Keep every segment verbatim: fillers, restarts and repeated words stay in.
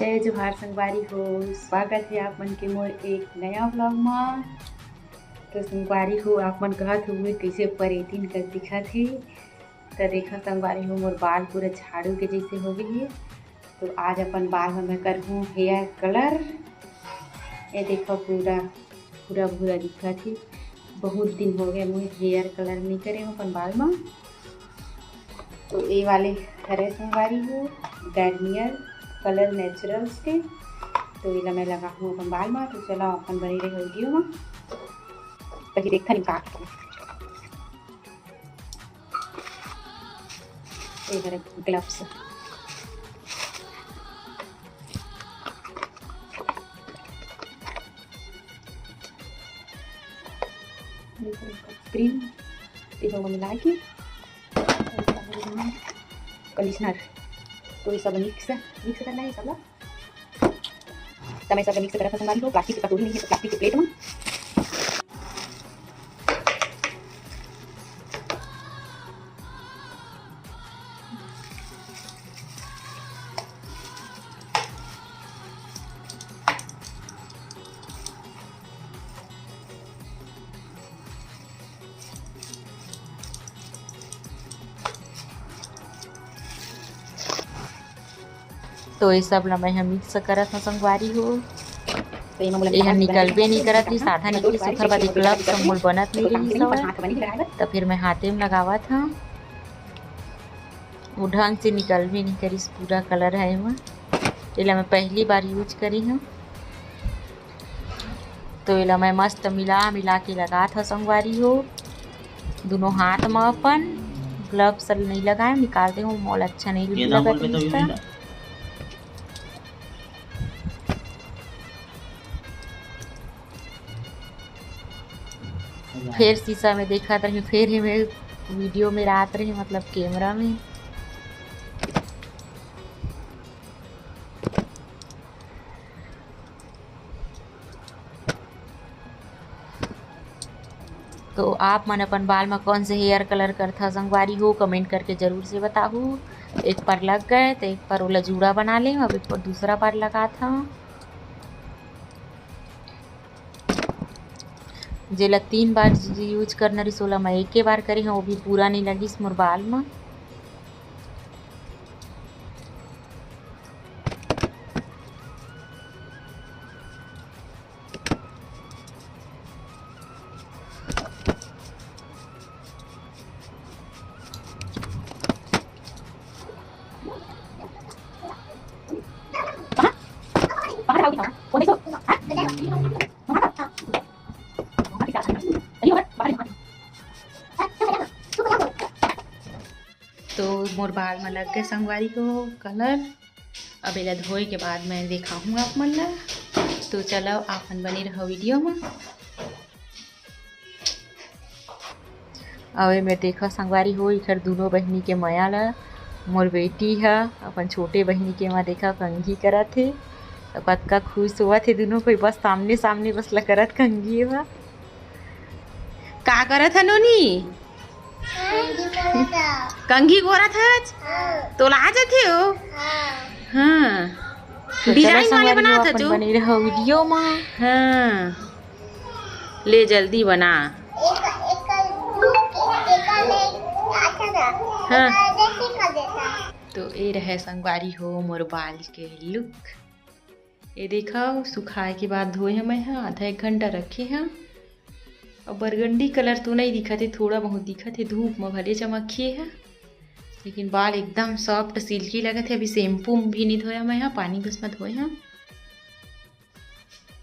जय जोहार संगवारी हो, स्वागत हे आप मन के मोर एक नया vlog मा। तो संगवारी हो, आप मन कहत होहू कइसे परेतिन कस दिखत हे। तो देखो संगवारी हो, मोर बाल पूरा झाड़ू के जइसे हो गे हे। तो आज अपन बाल में मैं करहूँ hair colour। ये देखो पूरा भूरा भूरा दिखत हे। बहुत दिन हो गे मोर hair colour नइ करे हों अपन बाल में। तो ये वाले हरे संगवारी हो, Garnier Color Naturals के। तो एला मैं लगाहूँ अपन बाल में। तो चलो अपन बने रहो video में। पहले देखथन का ये हरे gloves। Cream, ये दोनों मिला के conditioner। तो ये सब mix, mix करना हे सब ला। तो मैं सब mix करत हँव संगवारी हो, plastic के कटोरी नइ हे तो plastic के plate में। तो ये सब ला मैं ह mix करत हँव संगवारी हो। तो एमा मोला ये ह निकलबे नइ करत रहिस, आधा निकलिस, ओखर बाद एक gloves ह मोर बनत नइ रहिस हवय, त फिर मैं हाथे म लगावत हँव। वो ढंग से निकलबे नइ करिस, पूरा colour ह एमा। एला मैं पहली बार use करे हँव। तो एला मैं मस्त मिला मिला के लगात हँव संगवारी हो, दुनों हाथ म अपन। Gloves ल नइ लगाए, निकाल दे हँव, मोला अच्छा नइ लगत रहिस त। फेर शीशा में देखत रही, फेर ही मैं video में आत रही, मतलब camera में। तो आप मन अपन बाल म कौन से hair colour करथा संगवारी हो, comment करके जरूर से बताहू। एक बार लग गए तो एक बार ओला जूड़ा बना ले, अब एक बार दूसरा बार लगात हँव। जेला तीन बार use करना रिहिस, ओला मैं एके बार करे हँव, वो भी पूरा नइ लगिस मोर बाल म। तो मोर बाल म लग गए संगवारी हो colour। अब एला धोए के बाद मैं देखाहूँ आप मन ला। तो चलो, आप मन बने रहो video म। अउ एमे देखो संगवारी हो, इखर दूनों बहिनी के मया ला। मोर बेटी ह अपन छोटे बहिनी के म देखो कंघी करत हे। अउ कतका खुश होवत हे दूनों कोई, बस सामने सामने बस ला करत कंघी ह। का करत ह नोनी? कंघी गोरत हच? हाँ। तोला आ जाथे हो? हाँ। हाँ। तो चलो design वाले संगवारी हो, बनात हच अपन हो? बने रहो video म। हाँ। ले जल्दी बना। एक, एक, एक, एक, एक, अच्छा था। हाँ। एक जैसे कर देता। तो ये रहे संगवारी हो मोर बाल के look। ये देखा, सुखाए के बाद धोए हँव मैं ह, आधा एक घंटा रखे हँव। अब burgundy colour तो नइ दिखत हे, थोड़ा बहुत दिखत हे, धूप म भले चमकिए हे, लेकिन बाल एकदम soft silky लगत हे। अभी shampoo भी नइ धोया मैं ह, पानी बस म धोए हँव।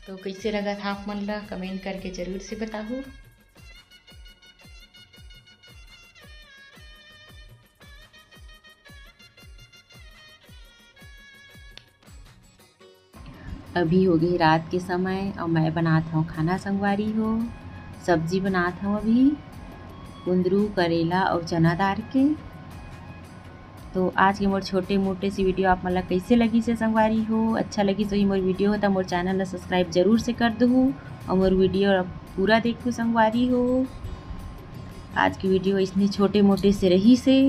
तो कइसे लगत हे आप मन ला, comment करके जरूर से बताहू। अभी हो गे रात के समय अउ मैं बनात हँव खाना संगवारी हो। सब्जी बनात हँव अभी कुंदरू, करेला अउ चना दार के। तो आज के मोर छोटे मोटे सी video आप मन ला कइसे लगिस हे संगवारी हो? अच्छा लगिस होही मोर video हो त मोर channel ला subscribe जरूर से कर दुहू अउ मोर video ला पूरा देखू संगवारी हो। आज के video इसने छोटे मोटे से रहिस हे।